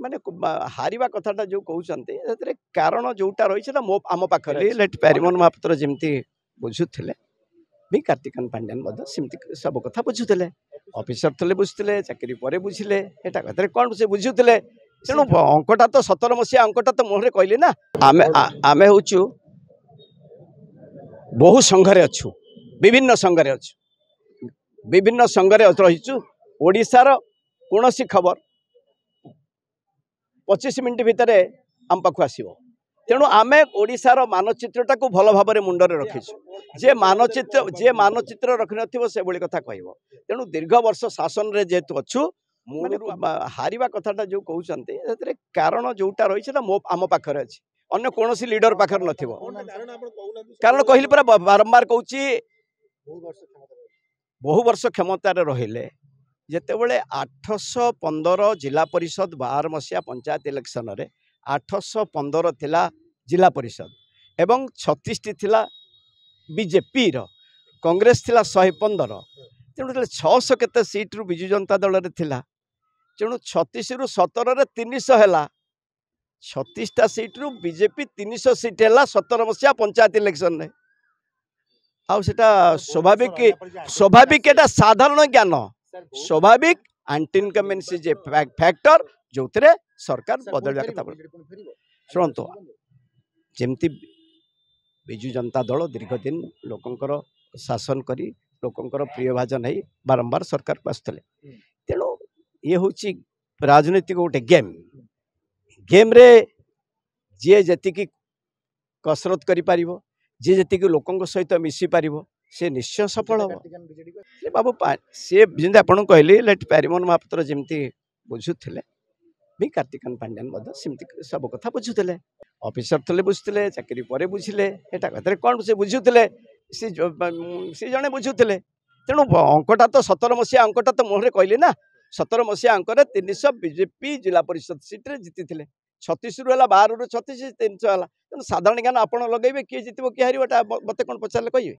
ମାନେ ହାରିବା କଥାଟା ଯେଉଁ କହୁଛନ୍ତି, ସେଥିରେ କାରଣ ଯେଉଁଟା ରହିଛି ସେଟା ମୋ ଆମ ପାଖରେ। ଲେଟ୍ ପ୍ୟାରିମୋହନ ମହାପାତ୍ର ଯେମିତି ବୁଝୁଥିଲେ ବି କାର୍ତ୍ତିକନ ପାଣ୍ଡିଆନ ମଧ୍ୟ ସେମିତି ସବୁ କଥା ବୁଝୁଥିଲେ। ଅଫିସର ଥିଲେ ବୁଝୁଥିଲେ, ଚାକିରି ପରେ ବୁଝିଲେ। ଏଟା କଥାରେ କ'ଣ ସେ ବୁଝୁଥିଲେ? ତେଣୁ ଅଙ୍କଟା ତ 17 ମସିହା ଅଙ୍କଟା ତ ମୁହଁରେ କହିଲି ନା। ଆମେ ହେଉଛୁ ବହୁ ସଂଘରେ ଅଛୁ, ବିଭିନ୍ନ ସଂଘରେ ଅଛୁ, ବିଭିନ୍ନ ସଂଘରେ ରହିଛୁ। ଓଡ଼ିଶାର କୌଣସି ଖବର 25 ମିନିଟ୍ ଭିତରେ ଆମ ପାଖକୁ ଆସିବ। ତେଣୁ ଆମେ ଓଡ଼ିଶାର ମାନଚିତ୍ରଟାକୁ ଭଲ ଭାବରେ ମୁଣ୍ଡରେ ରଖିଛୁ। ଯିଏ ମାନଚିତ୍ର ରଖିନଥିବ, ସେଭଳି କଥା କହିବ। ତେଣୁ ଦୀର୍ଘ ବର୍ଷ ଶାସନରେ ଯେହେତୁ ଅଛୁ, ମାନେ ହାରିବା କଥାଟା ଯେଉଁ କହୁଛନ୍ତି, ସେଥିରେ କାରଣ ଯେଉଁଟା ରହିଛି ସେଟା ମୋ ଆମ ପାଖରେ ଅଛି, ଅନ୍ୟ କୌଣସି ଲିଡର ପାଖରେ ନଥିବ। କାରଣ କହିଲି ପରା, ବାରମ୍ବାର କହୁଛି, ବହୁ ବର୍ଷ କ୍ଷମତାରେ ରହିଲେ। ଯେତେବେଳେ 815 ଜିଲ୍ଲା ପରିଷଦ, 12 ମସିହା ପଞ୍ଚାୟତ ଇଲେକ୍ସନରେ 815 ଥିଲା ଜିଲ୍ଲା ପରିଷଦ ଏବଂ 36ଟି ଥିଲା ବିଜେପିର, କଂଗ୍ରେସ ଥିଲା 115। ତେଣୁ ଯେତେବେଳେ 600 କେତେ ସିଟ୍ରୁ ବିଜୁ ଜନତା ଦଳରେ ଥିଲା, ତେଣୁ 36ରୁ 17ରେ 300 ହେଲା। 36ଟା ସିଟ୍ରୁ ବିଜେପି 300 ସିଟ୍ ହେଲା 17 ମସିହା ପଞ୍ଚାୟତ ଇଲେକ୍ସନରେ। ଆଉ ସେଟା ସ୍ୱାଭାବିକ, ସ୍ୱାଭାବିକ, ଏଟା ସାଧାରଣ ଜ୍ଞାନ, ସ୍ୱାଭାବିକ। ଆଣ୍ଟି ଇନକମ୍ବେନ୍ସି ଯେ ଫ୍ୟାକ୍ଟର, ଯେଉଁଥିରେ ସରକାର ବଦଳିବା କଥା। ଶୁଣନ୍ତୁ, ଯେମିତି ବିଜୁ ଜନତା ଦଳ ଦୀର୍ଘ ଦିନ ଲୋକଙ୍କର ଶାସନ କରି ଲୋକଙ୍କର ପ୍ରିୟଭାଜନ ହେଇ ବାରମ୍ବାର ସରକାରକୁ ଆସୁଥିଲେ, ତେଣୁ ଇଏ ହେଉଛି ରାଜନୈତିକ ଗୋଟେ ଗେମ୍। ଗେମ୍ରେ ଯିଏ ଯେତିକି କସରତ କରିପାରିବ, ଯିଏ ଯେତିକି ଲୋକଙ୍କ ସହିତ ମିଶିପାରିବ, ସେ ନିଶ୍ଚୟ ସଫଳ ହେବ। ସେ ବାବୁ, ସିଏ ଯେମିତି ଆପଣଙ୍କୁ କହିଲି, ଲେଟ୍ ପ୍ୟାରିମୋହନ ମହାପାତ୍ର ଯେମିତି ବୁଝୁଥିଲେ ବି କାର୍ତ୍ତିକନ ପାଣ୍ଡିଆନ ମଧ୍ୟ ସେମିତି ସବୁ କଥା ବୁଝୁଥିଲେ। ଅଫିସର ଥିଲେ ବୁଝୁଥିଲେ, ଚାକିରି ପରେ ବୁଝିଲେ। ଏଟା କଥାରେ କ'ଣ ସେ ବୁଝୁଥିଲେ? ସେ ଜଣେ ବୁଝୁଥିଲେ। ତେଣୁ ଅଙ୍କଟା ତ 17 ମସିହା ଅଙ୍କଟା ତ ମୁହଁରେ କହିଲି ନା। 17 ମସିହା ଅଙ୍କରେ 300 ବିଜେପି ଜିଲ୍ଲା ପରିଷଦ ସିଟ୍ରେ ଜିତିଥିଲେ। 36ରୁ ହେଲା, 12ରୁ 36, 300 ହେଲା। ତେଣୁ ସାଧାରଣ ଜ୍ଞାନ ଆପଣ ଲଗେଇବେ, କିଏ ଜିତିବ କିଏ ହାରିବ, ଏଟା ମୋତେ କ'ଣ ପଚାରିଲେ କହିବେ?